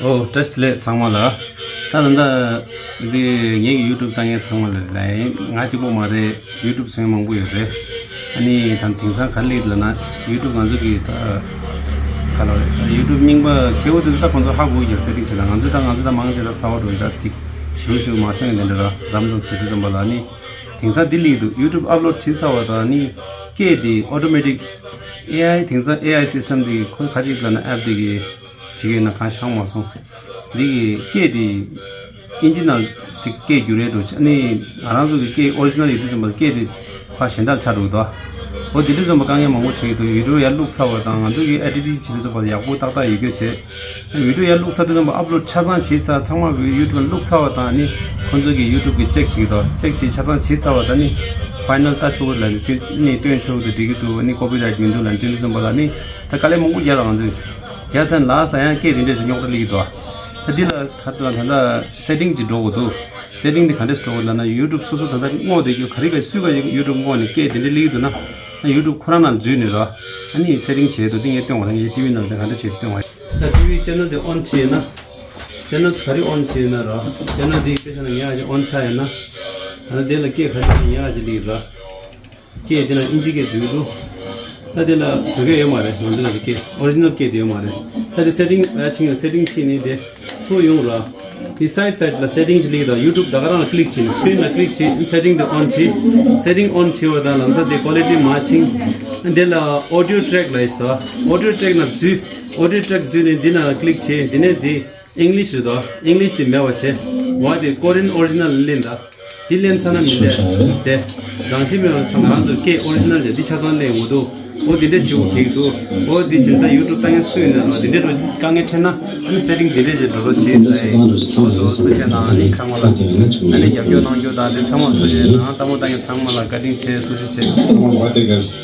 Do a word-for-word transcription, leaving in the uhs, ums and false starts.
ཨོ་བཀྲ་ཤིས་བདེ་ལེགས་ཚང་མ་ལ། ད་ད་ལྟ་འདི་ངའི་ཡུ་ཊུབ་ལྟ་མཁན་ཚང་མ་ལ་ལ་ཡིན། ང་གཅིག་པོ་མ་རེད། ཡུ་ཊུབ་སོང་མང་པོ་ཡོད་རེད། ཨ་ནི་ད་དེང་སང་ག་རེ་ལས་ལབ་ན་ཡུ་ཊུབ་ང་ཚོ་གི་ད་ག་ལ་རེད། ཡུ་ཊུབ་རྙིང་པ་ཁེ་བོ་དེ་ཚོ་ད་ཁོང་ཚོ་ཧ་གོ་ཡོད། སེ་ཊིང་བྱེད་ད་ང་ཚོ་ད་ང་ཚོ་ད་མང་ཆེ་ད་གསར་པ་འགྲོ་ད་ཅིག་ཞུ་ཞུ་མ་སོང་ཡིན་དེ་འདྲ་ར་མཚམས་མཚམས་བྱེད་དུས་ཙམ་པ་ལ་ནི་དེང་སང་འདི་ལས་འདུག་ཡུ་ཊུབ་ཨབ་ལོཌ་བྱེད་ཚར་བ་དང་ནི་སྐད་དེ་ཨོ་ཊོ་མེ་ཊིག་ཨེ་ཨའི་དེང་སང་ཨེ་ཨའི་སི་སི་ཊམ་དེ་ཁོ་ཁ་ཅིག་ལབ་ན་ཨེབ་དེ་གི་བྱེད་ཀྱི་ཡོད་ན་གང་ཤང་མ་སོང་། འདི་གི་སྐད་དེ་ཨིན་ཇི་ནང་ཅིག་སྐད་བསྒྱུར་རེད་འགྲོ། ཨ་ནི་ང་རང་ཚོ་གི་སྐད་ཨོ་རི་ཇི་ནལ་ཡོད་དུས་ཙམ་པ་སྐད་དེ་ཕར་གཞན་དག་ཆགས་འགྲོ་གི་འདུག་འོ་དེ་དུས་ཙམ་པ་དཀའ་ངལ་མང་པོ་འཕྲད་ཀྱི་འདུག་ཝི་ཌི་ཡོ་ཡར་བླུགས་ཚར་བ་དང་ང་ཚོ་གི་ཨེ་ཌི་ཊིང་བྱེད་དུས་ཙམ་པ་ཡག་པོ་ཏག་ཏག་ཡོད་རྒྱུ་བྱས། ཝི་ཌི་ཡོ་ཡར་བླུགས་ཚར་དུས་ཙམ་པ་ཨབ་ལོཌ་ཆ་ཚང་བྱས་ཚར་ཚང་མ་གི་ཡུ་ཊུབ་ལ་བླུགས་ཚར་བ་དང་ཨ་ནི་ཁོང་ཚོ་གི་ཡུ་ཊུབ་གི་ཅེག་བྱེད་ཀྱི་འདུག་ཅེག་བྱས་ཆ་ཚང་བྱས་ཚར་བ་དང་ཨ་ནི་ཕའི་ནལ་ལྟ་ཆོག་གི་རེད་ལབ་ནས་ཨ་ནི་སྟོན་ཆོག་གི་འདུག་འགྲིག་གི་འདུག་ཨ་ནི་ཀོ་པི་རའིཊ་མི་འདུག་ལབ་ནས་སྟོན་དུས་ཙམ་པ་ལ་ཨ་ནི་ད་དཀའ་ལས་མང་པོ་རྒྱག་ལ་ང་ཚོས། རྒྱལ་མཚན་ལགས་ལ་ཡང་སྐད་དེ་འདྲས་ཅིག་རྙོག་དྲ་སླེབས་ཀྱི་འདུག་ད་འདི་ལ་ཁ་ད་ད་ལྟ་སེ་ཊིང་ཅིག་འགྲོ་དགོས་འདུག་སེ་ཊིང་འདི་ག་འདྲས་འགྲོ་དགོས་ལབ་ན་ཡུ་ཊུབ་སོ་སོ་ད་ལྟ་སྔོག་བསྡད་རྒྱུ་ག་རེ་ག་སུས་ག་ཡུ་ཊུབ་སྔོག་ནས་སྐད་དེ་འདྲས་སླེབས་ཀྱི་འདུག་ན་ཡུ་ཊུབ་ཁོ་རང་ནང་འཛུལ་ནས་ར་ཨ་ནི་སེ་ཊིང་བྱས་འདུག་འདི་ངས་སྟོན་བ་ད་ངས་ཊི་ཝི་ནང་ལ་ག་འདྲས་བྱས་སྟོན་བ་ཡིན། ད་ཊི་ཝི་ཅེ་ནལ་དེ་ཨོན་བྱས་ཡོད་ན་ཅེ་ནལ་ག་རེ་ཨོན་བྱས་ཡོད་ན་ར་ཅེ་ནལ་འདི་དཔེ་ཆ་ནང་ངས་ཨ་ཅེ་ཨོན་ཆགས་ཡོད་ན་ད་ལྟ་དེ་ལ་སྐད་ག་རེ་ངས་ཨ་ཅེ་སླེབས་ར། སྐད་དེ་ན་ཨིན་ཇི་སྐད་འཛུལ་འདུག་ད་དེ་ལ་བོད་སྐད་ཡོད་མ་རེད། ང་ཚོ་ལ་སྐད་ཨོ་རི་ཇི་ནལ་སྐད་དེ་ཡོད་མ་རེད། ད་དེ་སེ་ཊིང་ཨ་ཕྱིན་སེ་ཊིང་ཕྱིན་ནས་དེ་ཚུར་ཡོང་ར། དེ་སའིཌ་སའིཌ་ལ་སེ་ཊིང་ཅིག་སླེབས་དང་ཡུ་ཊུབ་ད་ག་རང་ལ་ཀི་ལིག་བྱས་ནས་སི་ཀི་རིན་ལ་ཀི་ལིག་བྱས་སེ་ཊིང་དེ་ཨོན་བྱས། སེ་ཊིང་ཨོན་བྱས་པ་དང་ལམ་སང་དེ་ཀོ་ལི་ཊི་མར་ཕྱིན། དེ་ལ་ཨོ་ཌི་ཡོ་ཊེག་ལབ་ཡོད་ས། ཨོ་ཌི་ཡོ་ཊེག་ནང་འཛུལ། ཨོ་ཌི་ཡོ་ཊེག་འཛུལ་ནས་འདི་ནང་ལ་ཀི་ལིག་བྱས་དེ་ནས་དེ། ཨིང་ལིཤ་རེད་དོ། ཨིང་ལིཤ་དེ་མེད་པ་བྱས། འོ་དེ་ཀོ་རི་ཡན་ཨོ་རི་ཇི་ནལ་ལེན་ད། དེ་ལེན་ཚར་ན་མི་འདས། དེ། རང་བཞིན་མེད་པ་ཚང་ང་རང་ཚོ་སྐད་ཨོ་རི་ཇི་ནལ་རེད་འདི་ཆ་ཚང་ལེན་འོ་དོ། འོ་དེ་འདྲས་བྱེད་དགོས་ཀྱི་འདུག་འོ་དེ་བྱས་ད་ཡུ་ཊུབ་ལྟ་མཁན་སུ་ཡིན་ན་རོ་དེ་འདྲས་རོ་དཀའ་ངལ་འཕྲད་ན་ཨ་ནི་སེ་ཊིང་དེ་འདྲས་བྱས་འགྲོ་རོགས་བྱེད་ད་ཡིན། སོ་སོ་ཐུགས་རྗེ་གནང་ཨ་ནི་ཚང་མ་ལ་ཨ་ནི་རྒྱབ་སྐྱོར་གནང་རྒྱུ་དང་དེ་ཚང་མ་ཐུགས་རྗེ་གནང་། ལྟད་མོ་ལྟ་མཁན་ཚང་མ་ལ་བཀའ་དྲིན་ཆེ། ཐུགས་རྗེ་ཆེ།